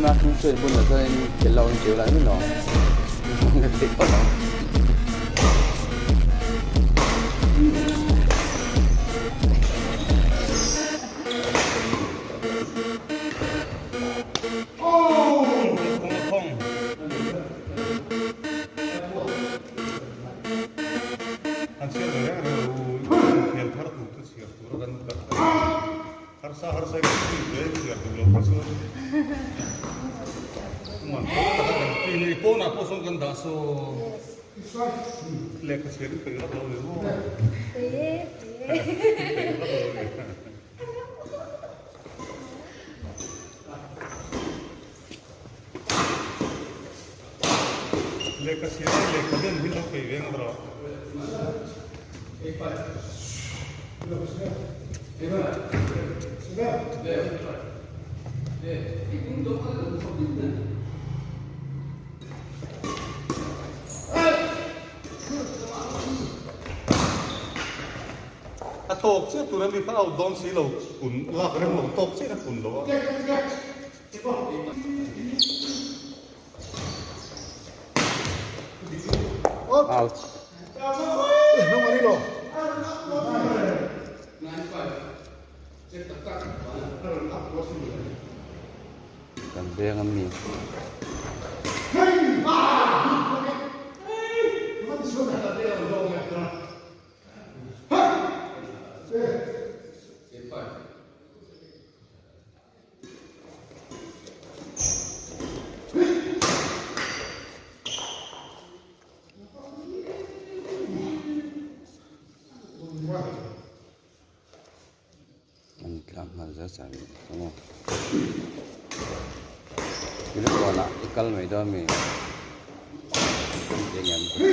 na chung chuan bunah chuan in khel lo in cheu lai mai lo ka thei tawh lo. Harsa harsa in tui ve chhiar duh lo kha chu man tawk taka kan tui ni pawnah pawh sawn kan dah saw lehkha chhiar in peih vak lo ni maw peih vak lo ni. Lehkha chhiar hi lehkha den hi lo peih veng rawh. A tawk chiah tur a mi kha out dawn si lo kun lak rem lo tawk chiah a kun lo a. Out. Kan veng a mi. An tlang nghal zat zat mai ang aw Kulikawnah i kal mai dawn mi eng em ka ti.